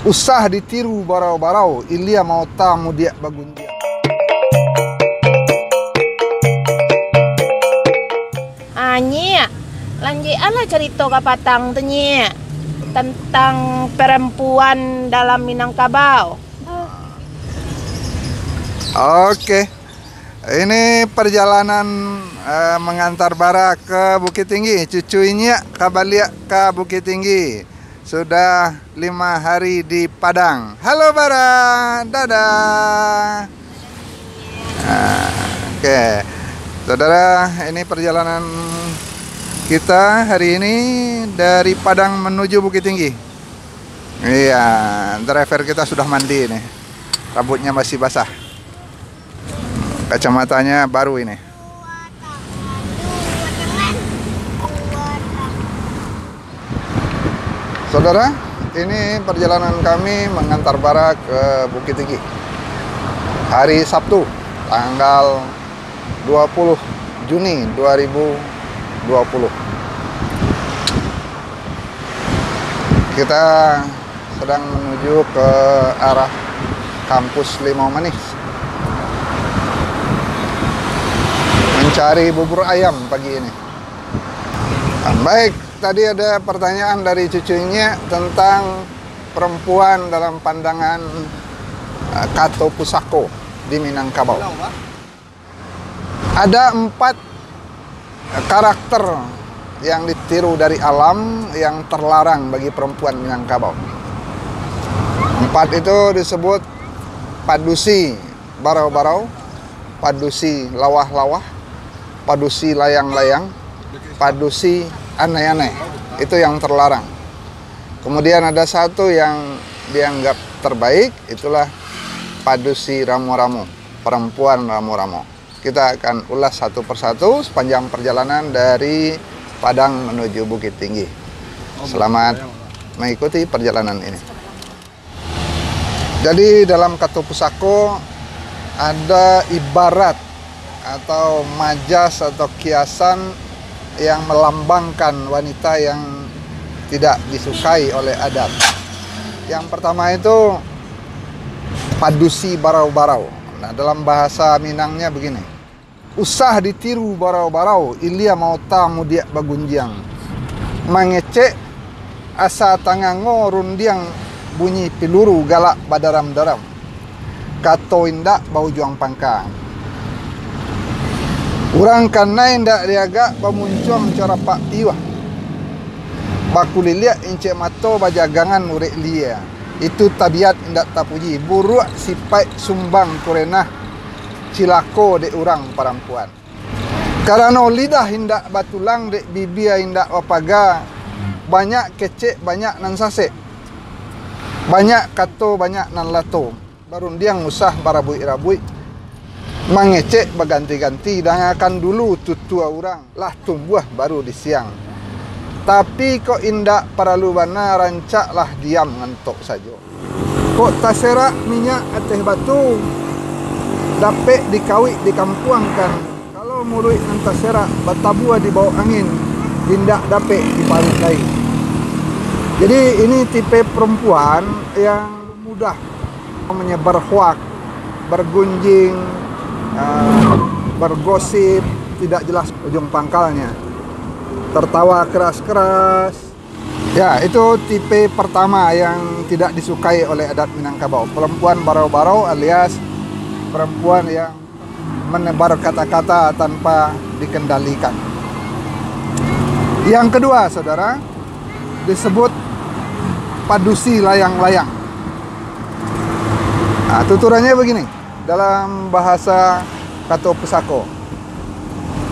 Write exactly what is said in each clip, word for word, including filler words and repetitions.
Usah ditiru barau-barau, ilia maota mudiak bagunjiang. Ah, Nyiak, lanjuikanlah carito ka patang tu, Nyiak, tantang parampuan dalam Minangkabau. Oke. Ini perjalanan, eh, mengantar Bara ke Bukittinggi. Cucu Inyiak ka baliak ka Bukittinggi. Sudah lima hari di Padang. Halo, Bara. Dadah. Ah, oke. Saudara, ini perjalanan kita hari ini dari Padang menuju Bukittinggi. Iya, driver kita sudah mandi nih. Rambutnya masih basah. Kacamatanya baru ini. Saudara, ini perjalanan kami mengantar Bara ke Bukittinggi. Hari Sabtu, tanggal dua puluh Juni dua ribu dua puluh. Kita sedang menuju ke arah kampus Limau Manis, mencari bubur ayam pagi ini. Baik, tadi ada pertanyaan dari cucu Inyiak tentang perempuan dalam pandangan, eh, kato pusako di Minangkabau. Ada empat karakter yang ditiru dari alam yang terlarang bagi perempuan Minangkabau. Empat itu disebut padusi barau-barau, padusi lawah-lawah, padusi layang-layang, padusi anai-anai. Itu yang terlarang. Kemudian ada satu yang dianggap terbaik, itulah padusi ramo-ramo, perempuan ramo-ramo. Kita akan ulas satu persatu sepanjang perjalanan dari Padang menuju Bukittinggi. Selamat mengikuti perjalanan ini. Jadi, dalam kato pusako ada ibarat atau majas atau kiasan yang melambangkan wanita yang tidak disukai oleh adat. Yang pertama itu padusi barau-barau. Nah, dalam bahasa Minangnya begini, "Usah ditiru barau-barau, ilia maota mudiak bagunjiang. Mangecek asa tangango rundiang bunyi piluru galak badaram-daram. Kato indak baujuang pangka. Urang kanai indak diagak bamuncuang carapak piuah. Bakuliliak incek mato bajagangan urek lia. Itu tabiat indak tapuji, buruak sipaik sumbang kurenah, cilako dek urang parampuan. Karano lidah indak batulang, dek bibia indak bapaga, banyak kecek, banyak nan sasek, banyak kato, banyak nan lato. Barundiang usah barabuik-rabuik, mangecek baganti-ganti, dangakan dulu tutua urang, lah tumbuah baru di siang. Tapi kok indak paralu bana, rancaklah diam ngantok sajo. Kok taserak minyak ateh batu, dapek dikawik dikampuangkan. Kalau muluik nan taserak batabua dibawok angin, indak dapek diparuik lai." Jadi, ini tipe perempuan yang mudah menyebar hoak, bergunjing, eh, bergosip, tidak jelas ujung pangkalnya. Tertawa keras-keras. Ya, itu tipe pertama yang tidak disukai oleh adat Minangkabau. Perempuan barau-barau alias perempuan yang menebar kata-kata tanpa dikendalikan. Yang kedua, saudara, disebut padusi layang-layang. Nah, tuturannya begini, dalam bahasa kato pusako.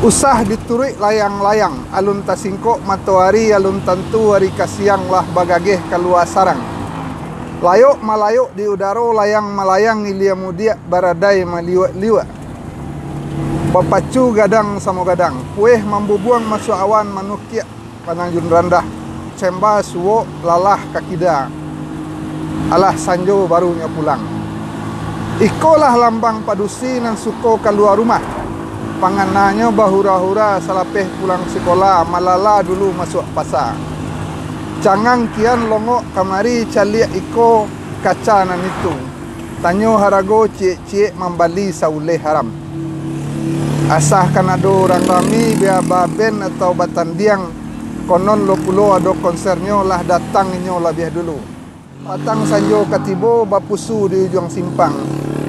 Usah dituruik layang-layang, alun tasingkok matoari, alun tantu ari ka siang lah bagageh kalua sarang. Layok malayok di udaro, layang malayang ilia mudiak, baradai maliuak-liuak. Bapacu gadang samo gadang, pueh mambubuang masuak awan, manukiak pananjun randah, cemba suwok lalah ka kida. Alah sanjo barunyo pulang. Ikolah lambang padusi nan suko kalua rumah. Pangananyo bahura-hura salapeh pulang sikola, malala dulu masuak pasa. Cangang kian longok kamari, caliak iko Kaca nan itu, tanyo harago, ciek-ciek mambali sauleh haram. Asa kan ado urang rami, bia baben atau batandiang, konon lo pulo ado konsernyo, lah datang inyo labiah dulu. Patang sanjo ka tibo, bapusu di ujuang simpang,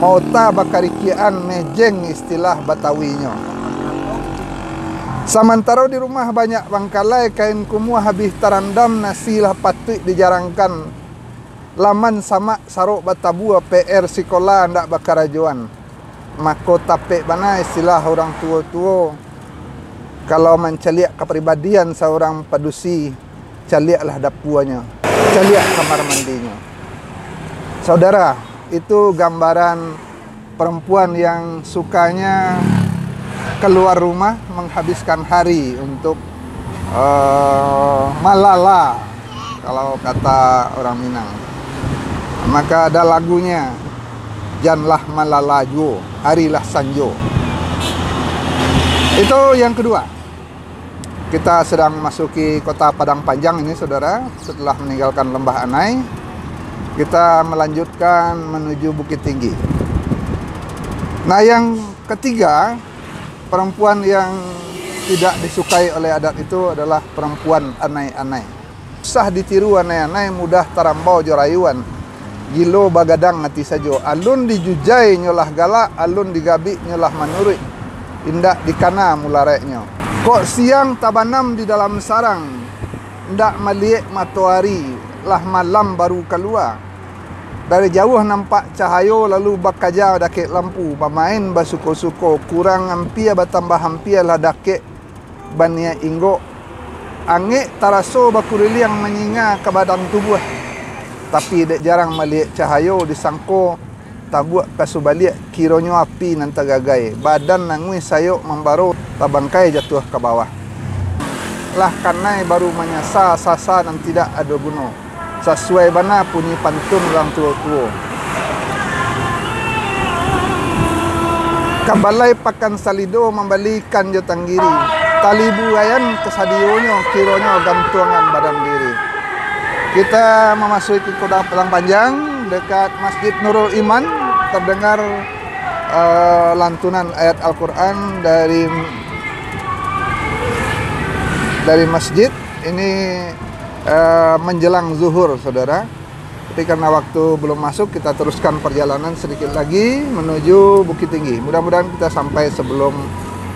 maota bakarikiakan, mejeng istilah Batawinyo. Samantaro di rumah banyak bangkalai, kain kumuah habih tarandam, nasi lah patuik dijarangkan, laman samak sarok batabua, P R sikola ndak bakarajoan. Mako tapek bana istilah urang tuo-tuo, kalau mancaliak kapribadian saurang padusi, caliaklah dapuanyo, caliak kamar mandinyo. Saudara, itu gambaran perempuan yang sukanya keluar rumah menghabiskan hari untuk, eh, malala, kalau kata orang Minang. Maka ada lagunya, "Janlah malala juo, harilah sanjo." Itu yang kedua. Kita sedang masuki kota Padang Panjang ini, saudara. Setelah meninggalkan Lembah Anai, kita melanjutkan menuju Bukittinggi. Nah, yang ketiga, perempuan yang tidak disukai oleh adat itu adalah perempuan anai-anai. Susah ditiru anai-anai, mudah tarambau jo rayuan. Gilo bagadang ati sajo. Alun dijujai nyo lah galak, alun digabik nyo lah manuruik. Indak dikana mulareknyo. Kok siang tabanam di dalam sarang, indak maliek matoari, lah malam baru kalua. Dari jauah nampak cahayo, lalu bakaja dakek lampu, bamain basuko-suko, kurang ampia batambah ampia, lah dakek baniaik inggok. Angek taraso bakuliliang manyinga ka badan tubuah. Tapi dek jarang maliek cahayo, disangko tabuak ka subaliak, kironyo api nan tagagai. Badan nanguih sayok mambaro, tabangkai jatuah ka bawah. Lah kanai baru manyasa, sasa nan tidak ado guno. Sasuai bana punyi pantun urang tuo-tuo. Ka balai Pakan Salido mambali ikan jo tanggiri. Tali buraian kasadionyo, kironyo gantuangan badan diri. Kita mamasuki Kota Padang Panjang, dekat Masjid Nurul Iman, terdengar, eh, lantunan ayat Al-Quran dari, dari masjid. Ini eh, menjelang zuhur, saudara. Tapi karena waktu belum masuk, kita teruskan perjalanan sedikit lagi menuju Bukittinggi. Mudah-mudahan kita sampai sebelum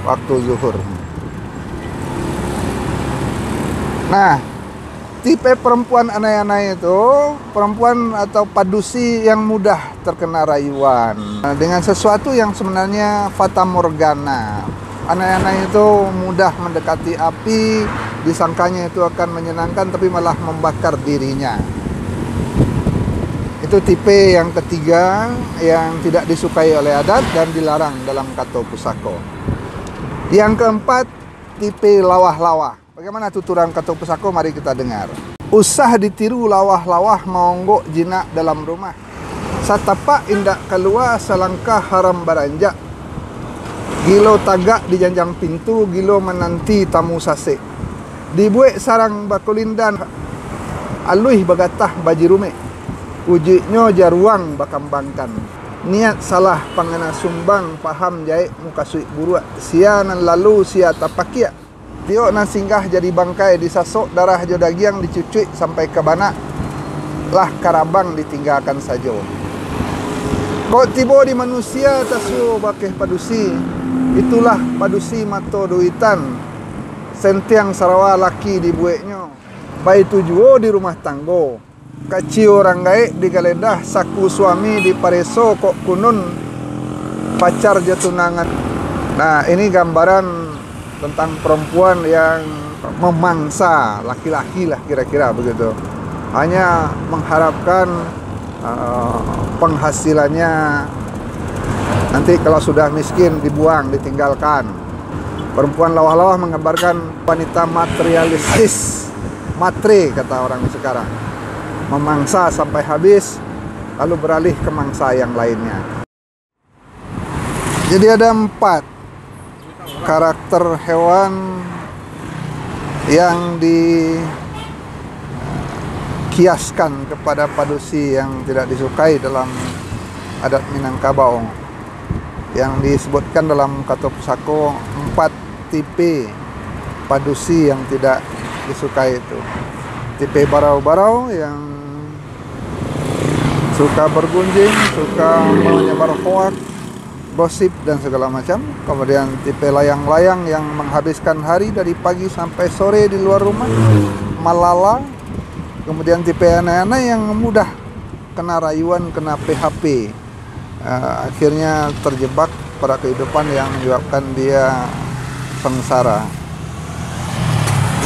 waktu zuhur. Nah, tipe perempuan anai-anai itu, perempuan atau padusi yang mudah terkena rayuan, eh, dengan sesuatu yang sebenarnya fatamorgana. Anai-anai itu mudah mendekati api, disangkanya itu akan menyenangkan, tapi malah membakar dirinya. Itu tipe yang ketiga yang tidak disukai oleh adat dan dilarang dalam kato pusako. Yang keempat, tipe lawah-lawah. Bagaimana tuturan kato pusako? Mari kita dengar. Usah ditiru lawah-lawah, maonggok jinak dalam rumah. Satapak indak kalua, salangkah haram baranjak. Gilo tagak di janjang pintu, gilo mananti tamu sasek. Dibuek sarang bakulindan, aluih bagatah bajirumek. Ujuiknyo jaruang bakambangkan. Niat salah pangana sumbang, paham jaek mukasuik buruak. Sia nan lalu, sia tapakiak. Tiok nan singgah jadi bangkai, disasok darah jo dagiang, dicucuik sampai ka banak, lah karabang ditinggakan sajo. Kok tibo di manusia, tasuo bakeh padusi, itulah padusi mato duitan, sentiang sarawa laki dibueknyo. Baitu juo di rumah tanggo. Kaci urang gaek digaledah, saku suami dipareso, kok kunun pacar jo tunangan. Nah, ini gambaran tentang perempuan yang memangsa laki-laki lah, kira-kira begitu. Hanya mengharapkan, eh, penghasilannya nanti kalau sudah miskin dibuang, ditinggalkan. Perempuan lawah-lawah menggambarkan wanita materialistis, matre kata orang sekarang. Memangsa sampai habis, lalu beralih ke mangsa yang lainnya. Jadi ada empat karakter hewan yang di, kiaskan kepada padusi yang tidak disukai dalam adat Minangkabau, yang disebutkan dalam kato pusako empat tipe padusi yang tidak disukai itu. Tipe barau-barau yang suka bergunjing, suka menyebar hoak, gosip, dan segala macam. Kemudian tipe layang-layang yang menghabiskan hari dari pagi sampai sore di luar rumah, malala. Kemudian tipe anak-anak yang mudah kena rayuan, kena P H P. Eh, akhirnya terjebak pada kehidupan yang menyebabkan dia sengsara.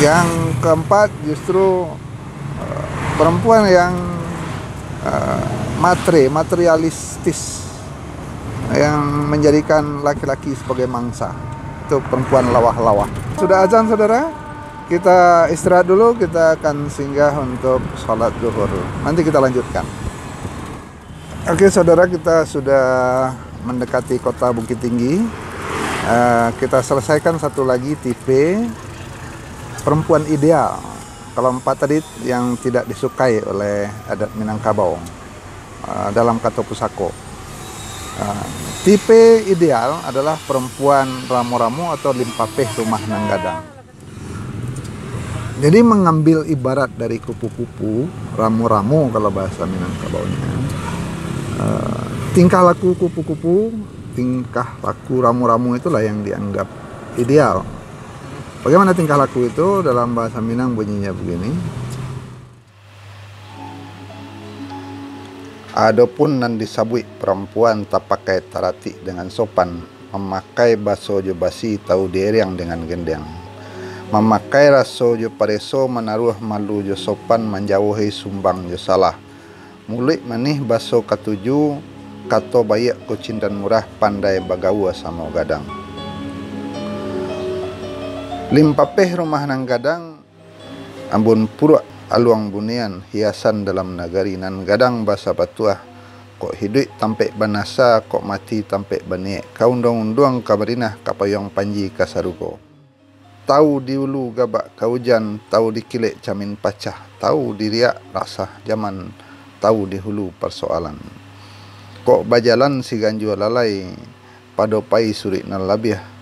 Yang keempat, justru eh, perempuan yang eh, matre, materialistis, yang menjadikan laki-laki sebagai mangsa. Itu perempuan lawah-lawah. Sudah azan, saudara, kita istirahat dulu, kita akan singgah untuk sholat zuhur. Nanti kita lanjutkan. Oke, saudara, kita sudah mendekati kota Bukittinggi. Eh, kita selesaikan satu lagi tipe perempuan ideal. Kalau empat tadi yang tidak disukai oleh adat Minangkabau, eh, dalam kato pusako. Eh, tipe ideal adalah perempuan ramo-ramo atau limpapeh rumah nan gadang. Jadi, mengambil ibarat dari kupu-kupu, ramo-ramo kalau bahasa Minangkabaunya, eh, tingkah laku kupu-kupu, tingkah laku ramo-ramo itulah yang dianggap ideal. Bagaimana tingkah laku itu? Dalam bahasa Minang bunyinya begini. Adopun nan disabuik parampuan tapakai taratik dengan sopan, mamakai baso jo basi, tau dieriang dengan gendiang, mamakai raso jo pareso, manaruah malu jo sopan, manjauahi sumbang jo salah, muluik manih baso katuju, kato baiak kucindan murah, pandai bagaua samo gadang. Limpapeh rumah nan gadang, ambun puruak aluang bunian, hiasan dalam nagari nan gadang basapatuah, kok hiduik tampek banasa, kok mati tampek baniek, ka unduang-unduang ka barinah, ka payuang panji ka sarugo. Tau di ulu gabak ka ujan, tau di kilek camin pacah, tau di riak rasah jaman, tau di hulu parsoalan. Kok bajalan si ganjua lalai, pado pai surik nan labiah.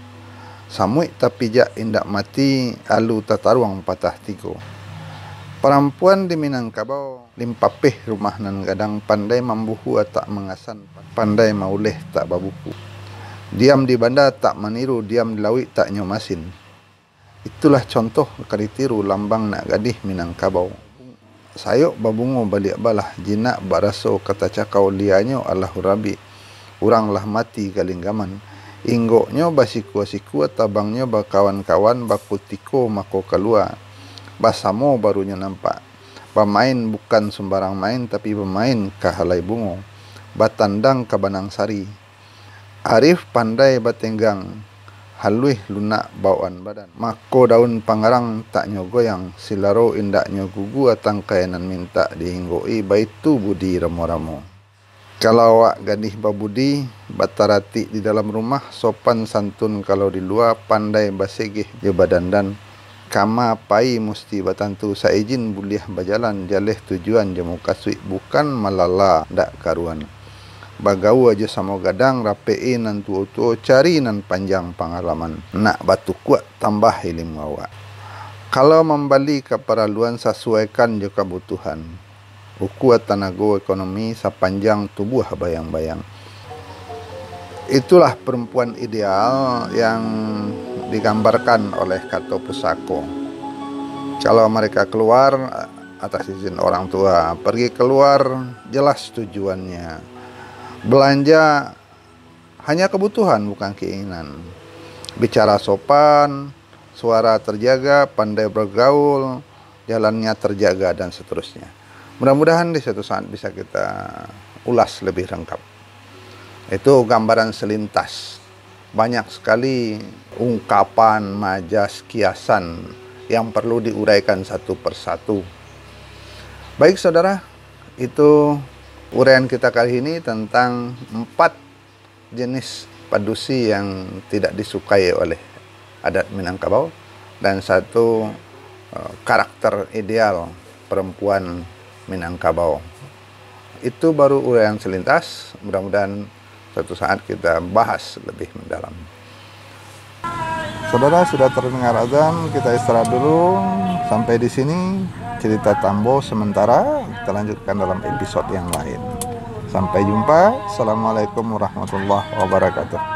Samuik tapijak indak mati, alu tataruang patah tigo. Parampuan di Minangkabau limpapeh rumah nan gadang, pandai mambuhu atak mangasan, pandai mauleh tak babuku. Diam di banda tak maniru, diam di lauik tak nyo masin. Itulah contoh ka ditiru lambang nak gadih Minangkabau. Sayok babungo baliak balah, jinak bak raso ka tacakau, lianyo alahurabik, urang lah mati galinggaman. Inggoknyo basikua-sikua, tabangnyo bakawan-kawan, bakutiko mako kalua, basamo barunyo nampak. Bamain bukan sumbarang main, tapi bamain ka halai bungo, batandang ka banang sari. Arif pandai batenggang, haluih lunak bawaan badan. Mako daun pangarang tak nyo goyang, silaro indak nyo gugua, tangkai nan mintak diinggoki, baitu budi ramo-ramo. Kalau awak gadih babudi, bataratik di dalam rumah, sopan santun kalau di lua, pandai basegeh jo badandan, kama pai musti batantu, saijin buliah bajalan, jaleh tujuan jo mukasuik, bukan malala dak karuan. Bagaua jo samo gadang, rapek-i nan tuo-tuo, cari nan panjang pangalaman, nak batukuak tambah ilimu awak. Kalau mambali kaparaluan, sasuaikan jo kabutuhan. Ukua tanago ekonomi sapanjang tubuah bayang-bayang. Itulah perempuan ideal yang digambarkan oleh kato pusako. Kalau mereka keluar atas izin orang tua, pergi keluar jelas tujuannya. Belanja hanya kebutuhan, bukan keinginan. Bicara sopan, suara terjaga, pandai bergaul, jalannya terjaga, dan seterusnya. Mudah-mudahan di suatu saat bisa kita ulas lebih lengkap. Itu gambaran selintas. Banyak sekali ungkapan, majas, kiasan yang perlu diuraikan satu persatu. Baik, saudara, itu uraian kita kali ini tentang empat jenis padusi yang tidak disukai oleh adat Minangkabau, dan satu, eh, karakter ideal perempuan Minangkabau. Itu baru uraian selintas, mudah-mudahan suatu saat kita bahas lebih mendalam. Saudara, sudah terdengar azan, kita istirahat dulu. Sampai di sini cerita Tambo sementara, kita lanjutkan dalam episode yang lain. Sampai jumpa. Assalamualaikum warahmatullahi wabarakatuh.